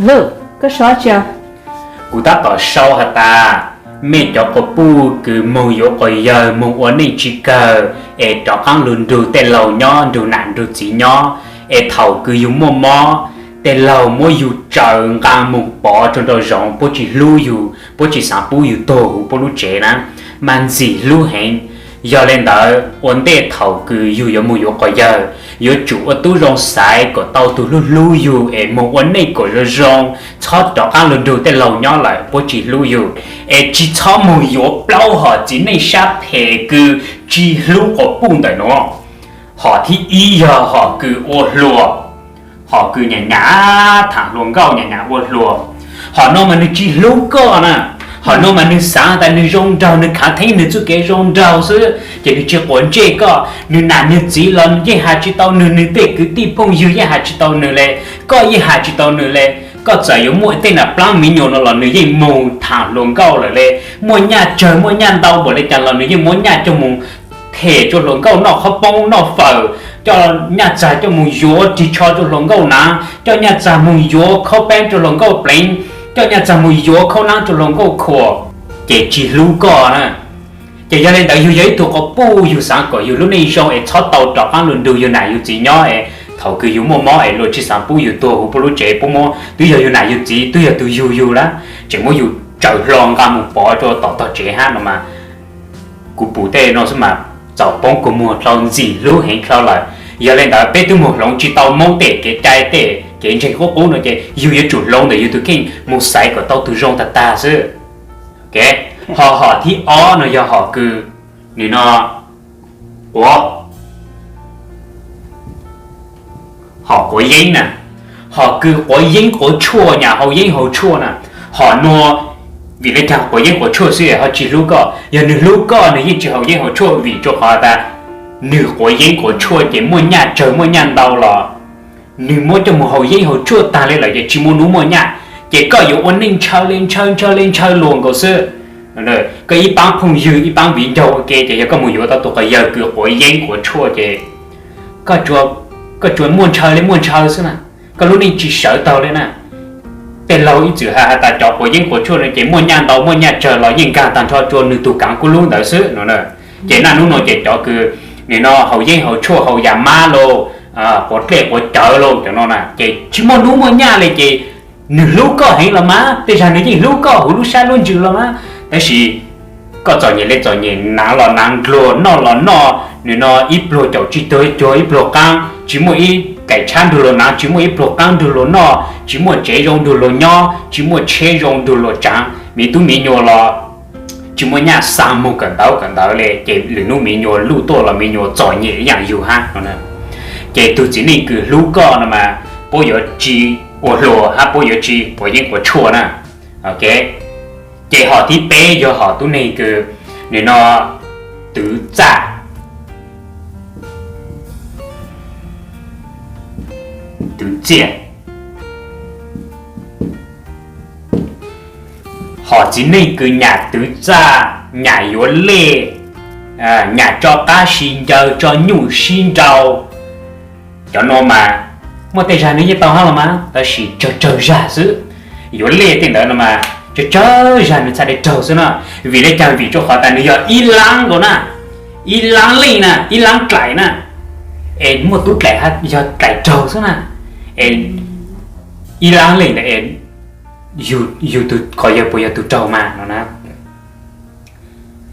Koj sau tsi? Kuv tab tom sau has tas, mej cov quas puj kws moog yuav quas yawg, moog ua neej tsi kawg, es rov qaab lug nrug tej laug nyob, nrug nam nrug txiv nyob, es thaum kws yug muaj mob, tej laug muab yug tsaws nqaa moog pov rua nraum zoov, puab tsi hlub yug, puab tsi xaav pub yug tuag huv puab lub tsev na, mas ntxim hlub heev. Yog le ntawd, ua ntej thaum kws yug yuav moog yuav quas yawg, yuav tsum ua tub zoo xaiv kom tau tug hlub hlub yug es moog ua neej kom zoo zoo, txhob rov qaab lug nrug tej laug nyob lawm puab tsi hlub yug. Es tsi txhob moog yuav plaub hom txiv neej sab phem kws tsi hlub quas puj ntawm nuav. Hom thib ib yog hom kws ua hluas, hom kws nyam nyam thaam hluas nkauj, nyam nyam ua hluas. Hom no mas nwg tsi hlub koj na. Hom no mas nwg xaav tas nwg zoo nraug, nwg khav theeb nwg txuj kev zoo nraug xwb, ces nwg tsi quav ntsej koj. Nwg nam nwg txiv los yeej has tsi tau nwg, nwg tej kwv tij phooj ywg yeej has tsi tau nwg le, koj yeej has tsi tau nwg le. Koj txawm yuav muaj tej nam plaab miv nyuas no los nwg yeej moog thaam hluas nkauj lawm le. Muaj nyaj tsawg muaj nyaj ntau npaum le caag los nwg yeej muab nyaj coj moog them rua hluas nkauj noj qhob poob noj fawm, coj nyaj txag coj moog yuav rig tsho rua hluas nkauj naav, coj nyaj txag moog yuav khaub peeb rua hluas nkauj pleev, coj nyaj txag moog yuav khaub naab rua hluas nkauj khuam, ces tsi hlub koj na. Ces yog le ntawd yug yog ib tug quas puj, yug xaav kom yug lub neej zoo es txhob tau rov qaab lug nrug yug nam yug txiv nyob es thaum kws yug muaj mob es luag tsi xaav pub yug tuag huv puab lub tsev, puab muab, twb yog yug nam yug txiv, twb yog tug yug yug lawm, tseem muab yug tsaws hlo nqaa moog pov rua tom tog tsev hab no mas, kuv pum tej no xwb mas txaus poob kua muag dlhau, ntxim hlub heev dlhau lawm. Yog le ntawd peb twb moog hloov tsi tau Moob tej kev cai tej kev ntseeg qub qub no ces yug yuav tsum hloov ntawm yug tug kheej moog xaiv kom tau tug zoo tag tag xwb. Ho hom thib ob no yog hom kws, nim no, quav, hom quav yeeb na. Hom kws quav yeeb quav tshuaj, nyam haus yeeb haus tshuaj na. Hom nuav, vim le caag quav yeeb quav tshuaj xwb ho tsi hlub koj? Yog nwg hlub koj nwg yeej tsi haus yeeb haus tshuaj, vim rua qhov tas nwg quav yeeb quav tshuaj ces muaj nyaj tsawg muaj nyaj ntau los nwg muab coj moog haus yeeb haus tshuaj taag le lawm ces tsi muaj nub muaj nyaj, ces koj yuav ua neej ntshaw le ntshaw ntshaw le ntshaw luas nkaus xwb. Koj ib paab phooj ywg ib paab viv ncaus ua ke ces yog koj moog yuav tau tug quas yawg kws quav yeeb quav tshuaj ces koj tsuas muaj ntshaw le muaj ntshaw xwb na, koj lub neej tsi sawv taug le na. Tej laug ib txwm has has tas cov quav yeeb quav tshuaj no ces muaj nyaj ntau muaj nyaj tsawg los yeej nkaag taag nrho rua nwg tug kaav kub lub ntawd xwb no. Ces naj nub no ces cov kws, nim no haus yeeb haus tshuaj haus yam mab lauj, quav dlej quav cawv lauj, cov no na ces tsi muaj nub muaj nyaj le ces nwg hlub koj heev los mas, tej zag nwg yeej hlub koj huv lub sab lub ntsws los mas, tab sis koj txom nyem le txom nyem, naav los naav ndluag, noj los noj, nim no ib pluag caum tsi tuag cuag ib pluag qaab, tsi muaj ib kaim tshab nrug luag naav, tsi muaj ib pluag qaab nrug luag noj, tsi muaj tsev zoo nrug luag nyob, tsi muaj tsheb zoo nrug luag tsaav, miv tub miv nyuas los tsi muaj nyaj xa moog kawm ntawv kawm ntawv le ces lwm nub miv nyuas luj tuaj los miv nyuas txom nyem ib yaam yug hab no. Ces tug txiv neej kws hlub koj no mas puab yuav tsi ua hluas hab puab yuav tsi quav yeeb quav tshuaj na. Ces hom thib peb yog hom tub neeg kws, nim no, twv txaj, twv txiaj. Hom txiv neej kws nyam twv txaj, nyam yuav lej, nyam tso qab si ncaws tso nyuj sib nrau, cov no mas muaj tej zag nwg yeej tau hab los mas, tab sis tsawg tsawg zag xwb. Yuav lej tej ntawd no mas tsawg tsawg zag nwg txhaj le raug xwb na. Vim le caag? Vim rua qhov tas nwg yog ib laab nkaus na, ib laab leej na, ib laab dlaim na, es muaj tub dlaim hab yog dlaim raug xwb na. Es ib laab leej ntawd es yug tug quas yawg puas yog tug raug mas no na.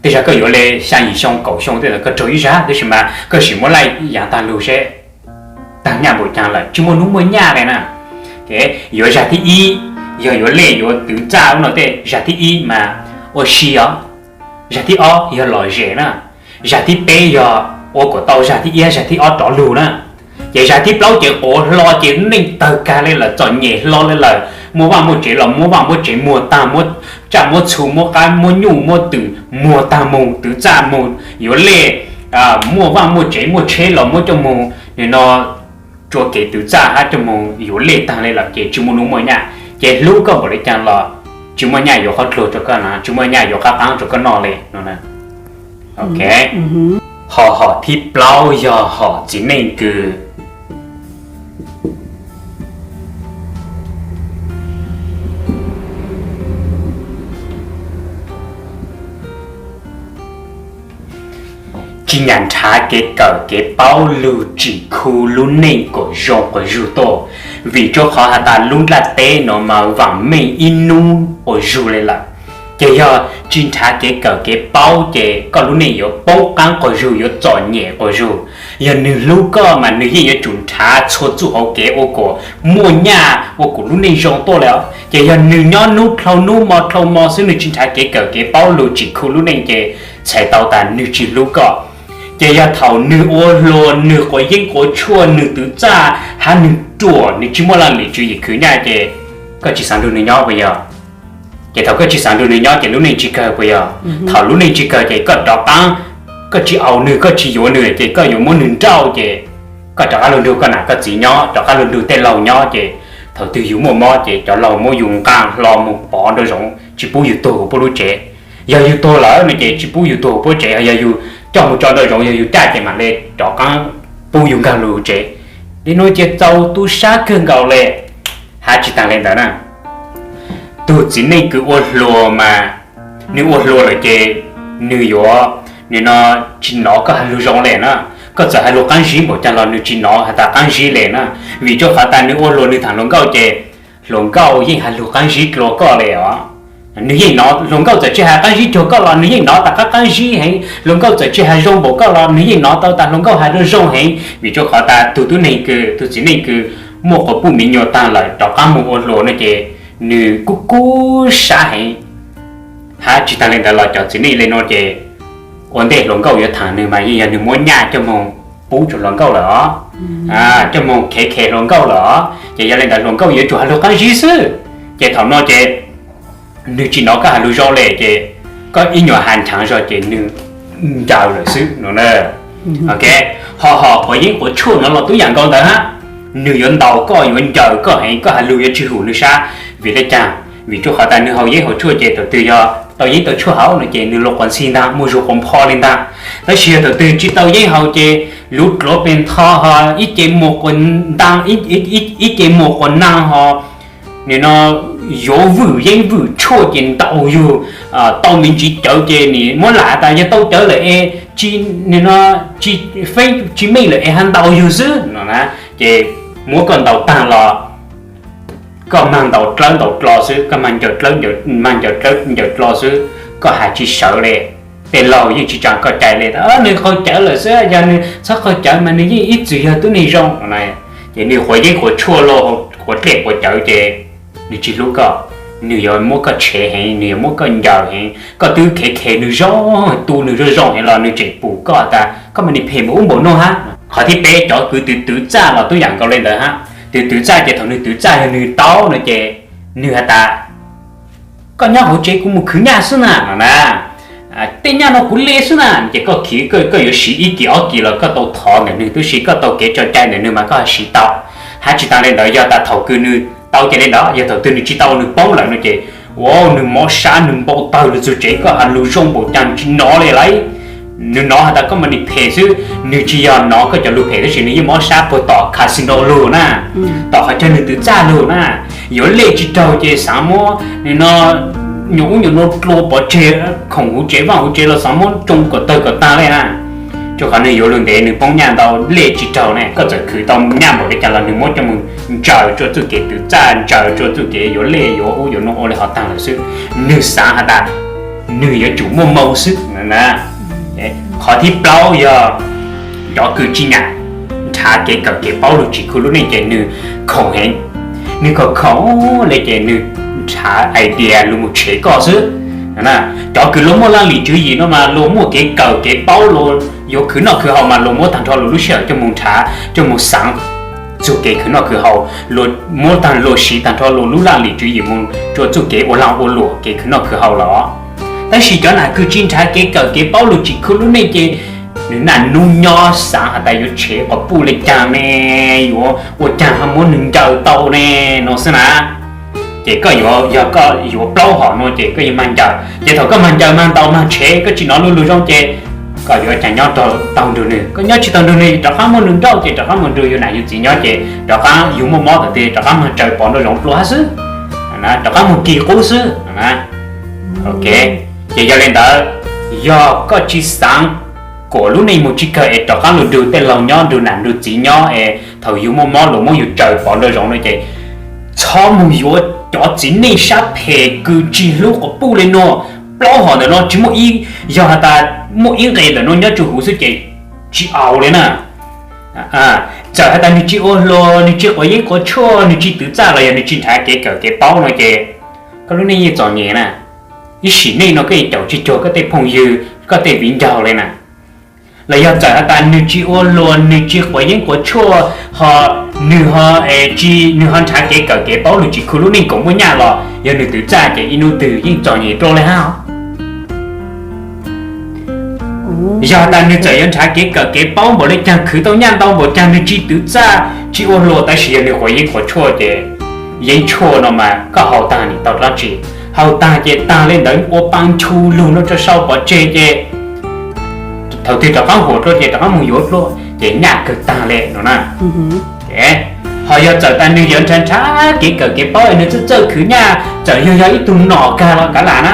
Tej zag koj yuav le xya yim xyoo kaum xyoo tej ntawd koj raug ib zag, tab sis mas koj sim muab laij yaav taag lug seb taag nyaj npaum caag lawm, tsi muaj nub muaj nyaj le na. Yuav zag thib ib, yog yuav lej yuav twv txaj ub no tej zag thib ib mas ua si os. Zag thib ob yog lom zem na. Zag thib peb yog ua kom tau zag thib ib zag thib ob rov lug na. Ces zag thib plaub ces quav hlo ces neej tawg kag le lawm, txom nyem hlo le lawm, muaj vaaj muaj tsev los muab vaaj muab tsev muag taag, muab tsaj muab txhu muab qaib muab nyuj muab twm muag taag moog, twv txaj moog, yuav lej, muaj vaaj muaj tsev muaj tsheb los muab coj moog, nim no tsua kev twv txaj hab coj moog yuav lej taag le lawm ces tsi muaj nub muaj nyaj. Ces hlub koj npaum le caag los tsi muaj nyaj yuav qhov dluag rua koj na, tsi muaj nyaj yuav qab qaab rua koj noj le no. Ho hom thib plaub yog hom txiv neej kws tsis nyam nrhav kev kawm kev paub lug tsim khu lub neej kom zoo quas zug tuaj, vim rua qhov has tas lub nplaj teb no mas vaam meej ib nub quas zug le lawm. Ces yog tsis nrhav kev kawm kev paub ces koj lub neej yuav poob qaab quas zug, yuav txom nyem quas zug. Yog nwg hlub koj mas nwg yeej yuav tsum nrhav txhua txuj hauv kev ua kom muaj nyaj ua kom lub neej zoo tuaj le os. Ces yog nwg nyob nub dlhau nub mo dlhau mo xwb, nwg tsis nrhav kev kawm kev paub lug tsim khu lub neej ces txhais tau tas nwg tsis hlub koj. Ces yog thaum nwg ua hluas, nwg quav yeeb quav tshuaj, nwg twv txaj hab nwg ruam, nwg tsis muaj laj lim tswv yim khwv nyaj ces koj tsis xaav nrug nwg nyob puas yog? Ces thaum koj tsis xaav nrug nwg nyob ces lub neej tsis kawg puas yog? Thaum lub neej tsis kawg ces koj rov qaab, koj tsis au nwg, koj tsis yuav nwg ces koj yuav muab nwg nrauj ces koj rov qab lug nrug koj nam koj txiv nyob, rov qab lug nrug tej laug nyob ces thaum twg yus muaj mob ces cov laug muab yus nqaa hlo moog pov nraum zoov tsis pub yus tuag huv puab lub tsev. Yog yus tuag lawm no ces tsis pub yus tuag huv puab tsev, yog yus coj moog tso nraum zoov yog yus caj ces mam le rov qaab pub yus nkaag lug huv tsev. Le nuav ces txaus tu sab kawg nkaus le. Hab tsis taag le ntawd na, tug txiv neej kws ua hluas mas nwg ua hluas lawm ces nwg yuav, nwg no tsis nov koj has lug zoo le na. Koj txawm has lug qaab zib npaum caag los nwg tsis nov has tas qaab zib le na, vim rua qhov tas nwg ua hluas nwg thaam hluas nkauj ces hluas nkauj yeej has lug qaab zib dlua koj le os. Nwg yeej nov, hluas nkauj txawm tsis has qaab zib cuag koj los nwg yeej nov tas qab qaab zib heev, hluas nkauj txawm tsis has zoo npaum koj los nwg yeej nov tau tas hluas nkauj has zoo heev, vim rua qhov tas tug tub neeg kws, tug txiv neej kws muaj quas puj miv nyuas taag lawm rov qaab moog ua hluas no ces nwg kuj kub sab heev. Hab tsis taag le ntawd los cov txiv neej le nuav ces ua ntej hluas nkauj yuav thaam nwg mas yeej yog nwg muab nyaj coj moog pub rua hluas nkauj lawm os, coj moog khev khev hluas nkauj lawm os, ces yog le ntawd hluas nkauj yuav tsum has lug qaab zib xwb. Ces thaum no ces nwg tsis nov koj has lug zoo le ces koj ib nyuas has nchaav zog ces nwg ncaws lawm xwb no. Ok, ho ho quav yeeb quav tshuaj no los tub yaam nkaus ntawd hab, nwg yuav ntaus koj, yuav ncaws koj heev, koj has lug yuav tsis hum nwg sab. Vim le caag? Vim rua qhov tas nwg haus yeeb haus tshuaj ces thaum twg yog tau yeeb tau tshuaj haus no ces nwg lug quas ntxhi ntaag, muaj zug quas npho le ntaag. Tab sis yog thaum twg tsis tau yeeb haus ces luv dluav pes ntho ho ib ce muag quas ntaag, ib ce muag quas naag ho nim no yuav vwm yeeb vwm tshuaj ces ntaus yug tau me ntsis cawv ces nim muab lam tas yog tau cawv lawm es tsis, nim no tsis feeb tsis meej lawm es ha ntaus yug xwb no na. Ces muab koj ntaus taag los koj maag ntaus dlawb ntaus dlo xwb, koj maag ncaws dlawb, maag ncaws dlawb ncaws dlo xwb, koj has tsis sawv le. Tej laug yeej tsis tsaa koj cai le, nwg qaug cawv lawm xwb, yog nwg txhob qaug cawv mas nwg yeej ib txwm yog tub neeg zoo. Ces nwg quav yeeb quav tshuaj los quav dlej quav cawv ces nwg tsis hlub koj, nwg yuav muab koj tshev heev, nwg yuav muab koj ncaws heev, koj twb khev khev nwg zoo, tu nwg zoo zoo heev los nwg tseem pum koj tas koj mas nim phem npaum ub npaum nuav hab. Qhov thib peb cov kws twv twv txaj los tub yaam nkaus le ntawd hab. Twv twv txaj ces thaum nwg twv txaj yog nwg tau no ces nwg has tas koj nyob hauv tsev kuv mus khwv nyaj xwb na no na, tej nyaj no kuv le xwb na, ces koj khiv koj yuav siv ib kis ob kis los koj tau thov ntawm nwg, tub siv koj tau kev tso cai ntawm nwg mas koj siv tau. Hab tsis taag le ntawd yog tas thaum kws nwg tau ces le ntawd, yog thaum twg nwg tsis tau nwg poob lawm no ces ua nwg mob sab nwg npau tawg lug txug tsev, koj has lug zoo npaum caag tsis nov le lauj. Nwg nov has tas koj mas nim phem xwb, nwg tsis yog nov koj cov lug phem tab sis nwg yeej mob sab puag tom casino lug na, tom qhov chaw nwg twv txaj lug na. Yuav lej tsis raug ces xaav muab nim no nyuam ub nyuam no dlua pov tseg, khoom huv tsev vaaj huv tsev los xaav muab tsoo kom tawg kom taag le na. Rua qhov nwg yuav lug ntev nwg poob nyaj ntau lej tsis raug ne, koj txawm khwv tau nyaj npaum le caag los nwg muab coj moog ntsaws rua txuj kev twv txaj, ntsaws rua txuj kev yuav lej yuav ub yuav no ua le hov taag lawm xwb. Nwg xaav has tas nwg yuav tsum muaj moo xwb na. Qhov thib plaub yog cov kws tsis nyam nrhav kev kawm kev paub lug tsim khu lub neej ces nwg khoom heev, nwg khoom khoom le ces nwg nrhav idea lug mus tshev koj xwb. Cov kws luag muaj laj lim tswv yim no mas luag muaj kev kawm kev paub, luag yuav khwv noj khwv haus mas luag muab taag nrho luag lub sij hawm coj mus nrhav coj mus xaav txug kev khwv noj khwv haus, luag muab taag luag siv taag nrho luag lub laj lim tswv yim mus rua txuj kev ua laag ua luam kev khwv noj khwv haus los. Tab sis cov nam kws tsis nrhav kev kawm kev paub lug tsim khu lub neej ces nwg naj nub nyob xaav has tas yuav tshev quas puj le caag ne, yuav ua caag ho muab nwg ncaws tau ne no xwb na. Ces koj yuav, yog koj yuav plaub hom no ces koj yuav maag ncaws, ces thaum koj maag ncaws maag ntaus maag tshev koj tsis nov lug lug zoo ces koj yuav caag nyob taug nrug nwg, koj nyob tsis taug nrug nwg rov qab muab nwg nrauj ces rov qab mus nrug yug nam yug txiv nyob ces rov qab yug muaj mob tawm tes rov qab maag tsaws pov nraum zoov dlua hab xwb, rov qab mus kig qub xwb. Ok, ces yog le ntawd, yog koj tsis xaav kom lub neej mus tsis kawg es rov qab los nrug tej laug nyob, nrug nam nrug txiv nyob es thaum yus muaj mob luag muab yus tsaws pov nraum zoov no ces txhob mus yuav cov txiv neej sab phem kws tsis hlub quas puj li no. Plaub hom ntawm no tsis muaj ib, yog has tas muaj ib nqe ntawm no nyob rua huv xwb ces tsis au li na. Txawm has tas nwg tsis ua hluas, nwg tsis quav yeeb quav tshuaj, nwg tsis twv txaj los yog nwg tsis nrhav kev kawm kev paub no ces koj lub neej yeej txom nyem na. Ib sim neej no koj yeej caum tsis cuag koj tej phooj ywg, koj tej viv ncaus li na. Los yog txawm has tas nwg tsis ua hluas, nwg tsis quav yeeb quav tshuaj, ho nwg ho, nwg ho nrhav kev kawm kev paub, nwg tsis khu lub neej kom muaj nyaj los yog nwg twv txaj ces ib hnub twg yeej txom nyem dlua li hab. Yog tas nwg txawm yuav nrhav kev kawm kev paub npaum le caag, khwv tau nyaj ntau npaum caag, nwg tsis twv txaj tsis ua hluas, tab sis yog nwg quav yeeb quav tshuaj ces yeeb tshuaj no mas koj haus taag nim tau dlaab tsi. Haus taag ces taag le ntawd, ua paa nchu lug nrug rua sau pov tseg ces thaum twg rov qaab huam dlua ces rov qaab moog yuav dlua ces nyaj kawg taag le no na. Ho yog txawm tas nwg yuav nrhav nrhav kev kawm kev paub es nwg txawj txawj khwv nyaj, txawm yog yog ib tug nom kag los kav lam na,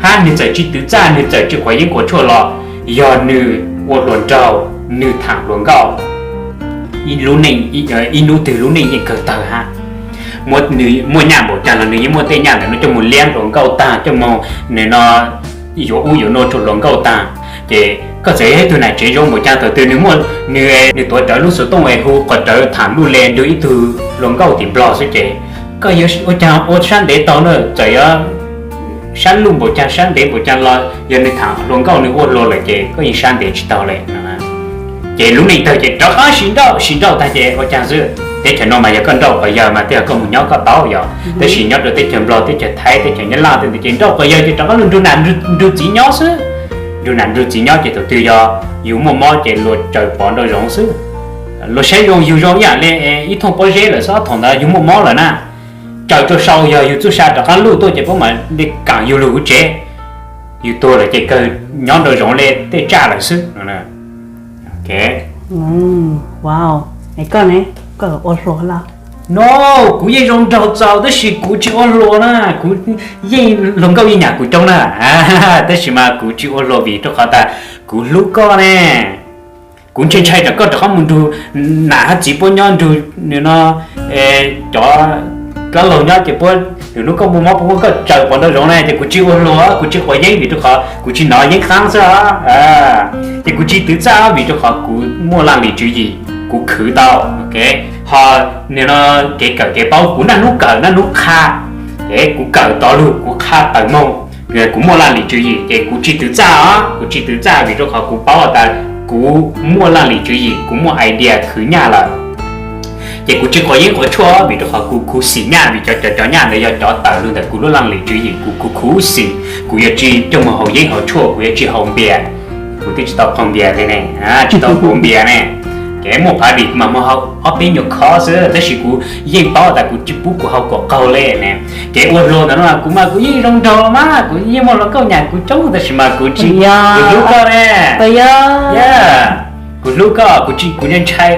hab nwg txawm tsis twv txaj, nwg txawm tsis quav yeeb quav tshuaj los yog nwg ua hluas nraug, nwg tham hluas nkauj, ib hnub twg lub neej yeej kawg tawg hab. Muaj nyaj npaum caag los nwg yeej muaj tej nyaj ntawm no coj moog liab hluas nkauj taag, coj moog nwg no yuav ub yuav nuav rua hluas nkauj taag. Ces koj txawm yog ib tug nam tsev zoo npaum caag, thaum twg nwg muaj, nwg, nwg tuav rawv lub xuv tooj es hu qhov rawv tham luj le nrug ib tug hluas nkauj tim Nplog xwb ces koj yuav ua caag ua sab ntev tau na, txawm yuav sab luj npaum caag sab ntev npaum caag los yog nwg tham hluas nkauj nwg ua hluas lawm ces koj yeej sab ntev tsis tau le. Ces lub neej tawg ces rov qaab sib nrauj, sib nrauj taag ces ua caag xwb. Teb chaws no mas yog koj nrauj quas yawg mas tej yog koj moog nyob koj tau yog, tab sis nyob rua teb chaws Nplog, teb chaws Thaib, teb chaws Nyab Laj tej ntawd ces nrauj quas yawg ces rov qaab lug nrug nam nrug txiv nyob xwb. Nrug nam nrug txiv nyob ces thaum twg yog yug muaj mob ces luag tsaws pov nraum zoov xwb. Luag saib zoo yug zoo ib yaam le ib thooj pob zeb lawm xwb, thaum ntawd yug muaj mob lawm na, tsaws rua sau yog yug txuj sa rov qaab luj tuaj ces puab mam li kaam yug lug huv tsev. Yug tuag lawm ces kawg nyob nraum zoov le tej tsaj lawm xwb. Koj ne, koj ua hluas lawm? No, kuv yeej zoo nraug txaus tab sis kuv tsis ua hluas na, kuv yeej hluas nkauj yeej nyam kuv coob na, tab sis mas kuv tsis ua hluas vim rau qhov tas kuv hlub koj ne. Kuv ntshai ntshai tsam koj rov qab mus nrug nam hab txiv puab nyob, nrug no cov dab laug nyob ces puab, lwm hnub koj muaj mob puab muab koj tsaws pov nraum zoov na, ces kuv tsis ua hluas, kuv tsis quav yeeb vim rau qhov kuv tsis nov yeeb qaab xwb os. Ces kuv tsis twv txaj vim rau qhov kuv muaj laj lim tswv yim, kuv khwv tau. Ho nim no kev kawm kev paub kuv naj hnub kawm naj hnub qha, es kuv kawm tau lug kuv qha tawm moog, kuv muaj laj lim tswv yim ces kuv tsis twv txaj os, kuv tsis twv txaj vim rau qhov kuv paub tas kuv muaj laj lim tswv yim, kuv muaj idea khwv nyaj lawm. Ces kuv tsis quav yeeb quav tshuaj vim rau qhov kuv khuv xim nyaj vim cov cov cov nyaj ntawd yog cov tawm lug ntawm kuv lub laj lim tswv yim, kuv khuv xim, kuv yuav tsis coj moog haus yeeb haus tshuaj, kuv yuav tsis haus npias. Kuv twb tsis tau qaug npias li ne, tsis tau pauv npias ne. Kev muaj phav dim mas muaj ob peb nyuag khob xwb tab sis kuv yeej paub tas kuv tsis pub kuv haus kom qaug li ne. Kev ua hluas ntawm no kuv mas kuv yeej zoo nraug mas kuv yeej muaj hluas nkauj nyam kuv coob tab sis mas kuv tsis, kuv hlub koj ne. Kuv hlub koj, kuv ntshai,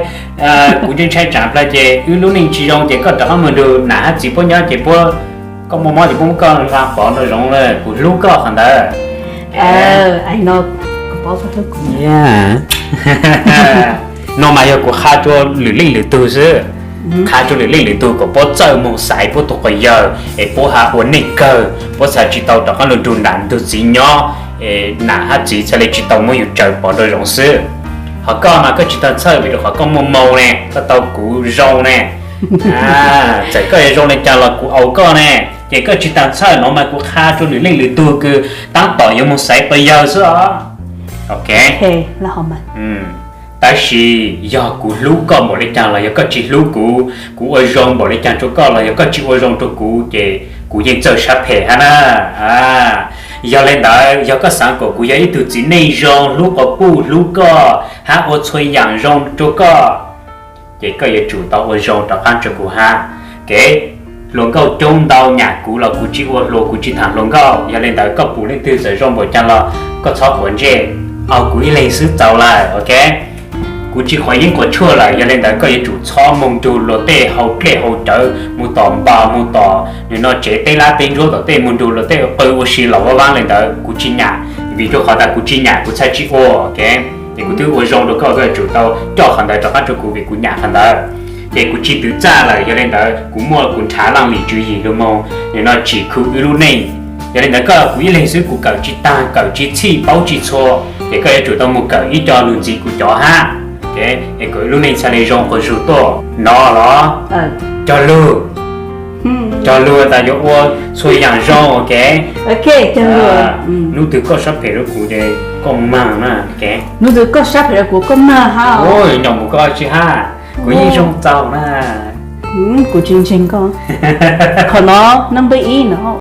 kuv ntshai tsam plawg ces wb lub neej tsis zoo ces koj rov qab mus nrug nam hab txiv puab nyob ces puab, koj muaj mob ces puab muab koj nqa pov nraum zoov lawm, kuv hlub koj qhov ntawd. No mas yog kuv qha rua lwm leej lwm tug xwb, qha rua lwm leej lwm tug kom puab txawj moog xaiv puab tug quas yawg es puab ha ua neej kawg, puab txhad tsis tau rov qab lug nrug nam nrug txiv nyob, nam hab txiv txhad le tsis tau muab yug tsaws pov nraum zoov xwb. Ho koj mas koj tsis tag txhawj vim rau qhov koj muaj moo ne, koj tau kuv zoo ne. Txawm koj yuav zoo le caag los kuv au koj ne, ces koj tsis tag txhawj no mas kuv qha rua lwm leej lwm tug kws taab tom yuav moog xaiv quas yawg xwb os. Ok. Tab sis yog kuv hlub koj npaum le caag los yog koj tsis hlub kuv, kuv ua zoo npaum le caag rua koj los yog koj tsis ua zoo rua kuv ces kuv yeej txawj sab phem hab na. Yog le ntawd yog koj xaav kom kuv yog ib tug txiv neej zoo hlub quas puj hlub koj hab ua txhua yaam zoo rua koj, ces koj yuav tsum tau ua zoo rov qaab rua kuv hab. Kev hluas nkauj coob ntau nyam kuv los kuv tsis ua hluas, kuv tsis tham hluas nkauj. Yog le ntawd koj pum leej twg txawm zoo npaum caag los koj txhob quav ntsej, au kuv ib leeg xwb txaus lawm, ok. Kuv tsis quav yeeb quav tshuaj lawm, yog le ntawd koj yuav tsum txhob moog nrug luag tej hau dlej hau cawv, moog tom npas moog tom nim no tsev teb lab teb ntsuab tom tej, moog nrug luag tej qw ua si los vaj vaab le ntawd kuv tsis nyam, vim rua qhov tas kuv tsis nyam kuv txhaj tsis ua, ok. Es kuv twb ua zoo rau koj, koj yuav tsum tau coj qhov ntawd rov qab rau kuv vim kuv nyam qhov ntawd. Ces kuv tsis twv txaj lawm, yog li ntawd kuv muaj kuv nrhav laaj lim tswv yim lug moog, nim no tsim khu wb lub neej. Yog li ntawd koj kuv ib leeg xwb kuv kawm tsis taag, kawm tsis txhij, paub tsis txhua, ces koj yuav tsum tau moog kawm ib co lug ntxiv kuv cov hab, es kom wb lub neej txhaj le zoo quas zug tuaj no los. Cog lug, cog lug tas yuav ua txhua yaam zoo, ok. Hnub twg koj sab phem rau kuv ces koj maag na, ok. Hnub twg koj sab phem rau kuv koj maag hab. Nyom mus koj tsi hab, kuv yeej zoo txaus na. Kuv tsis ntseeg koj. Qhov no number ib no.